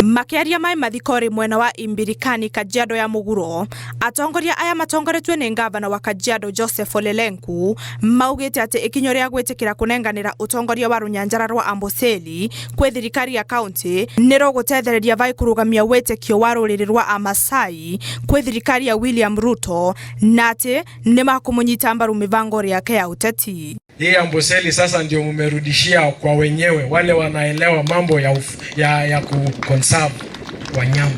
Makiaria mai mathikori mwena wa Imbirikani, Kajiado ya Muguro, atongoria aya matongoretio ni ngavana wa Kajiado Joseph Ole Lenku maugite ati ikinyo ria gwitikira kunenganira utongoria wa runyanjara rwa Amboseli kwi thirikari ya kaunti ni rugutethereria vai kurugamia witikio wa ruriri rwa Amasai kwi thirikari ya William Ruto na ati ni makumunyita mbaru mivango yake ya uteti. Hii Amboseli sasa ndio mumerudishia kwa wenyewe wale wanaelewa mambo ya kuconserve wanyama.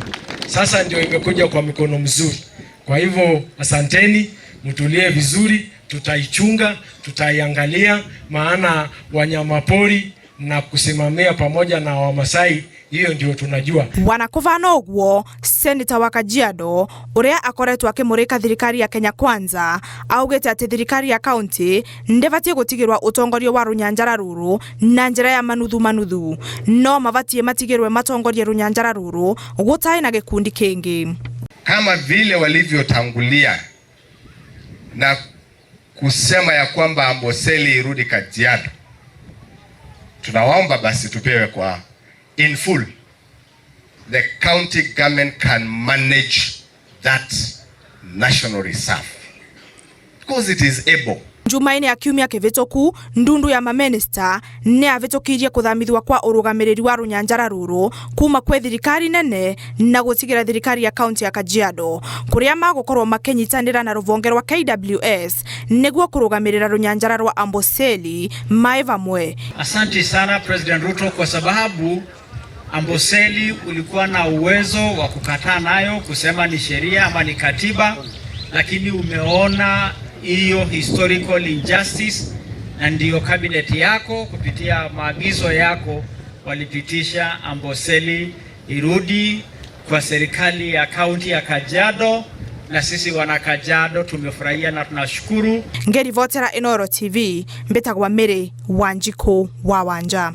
Sasa ndio imekuja kwa mikono mzuri. Kwa hivyo asanteni, mtulie vizuri, tutaichunga, tutaiangalia, maana wanyamapori na kusimamia pamoja na Wamasai, hiyo ndio tunajua. Wanakuvana uguo, seneta wa Kajiado uria akoretwo akimurika thirikari ya Kenya Kwanza augite ati thirikari ya kaunti ndibatie gutigirwa utongoria wa runyanjara ruru na njira ya manuthu manuthu, no mabatie matigirwe matongorie runyanjara ruru gutai na gikundi kingi. Kama vile walivyotangulia na kusema ya kwamba Amboseli irudi Kajiado, tunawaomba basi tupewe kwa in full. The county government can manage that national reserve because it is able. Njumaine ya kiumia kivituku, ndundu ya maminista ni avitukirie kuthamithwa kwa urugamiriri wa runyanjara ruru kuma kwi thirikari nene na gutigira thirikari ya kaunti ya Kajiado, kuria magukorwo makinyitanira na ruvonge rwa KWS niguo kurugamirira runyanjara rwa Amboseli mai vamwe. Asante sana, President Ruto, kwa sababu Amboseli ulikuwa na uwezo wa kukataa nayo kusema ni sheria ama ni katiba, lakini umeona hiyo historical injustice, na ndiyo cabinet yako kupitia maagizo yako walipitisha Amboseli irudi kwa serikali ya kaunti ya Kajiado, na sisi wana Kajiado tumefurahia na tunashukuru. Ngerivotera Inooro TV, mbitagwa Mary Wanjiku wa Wanja.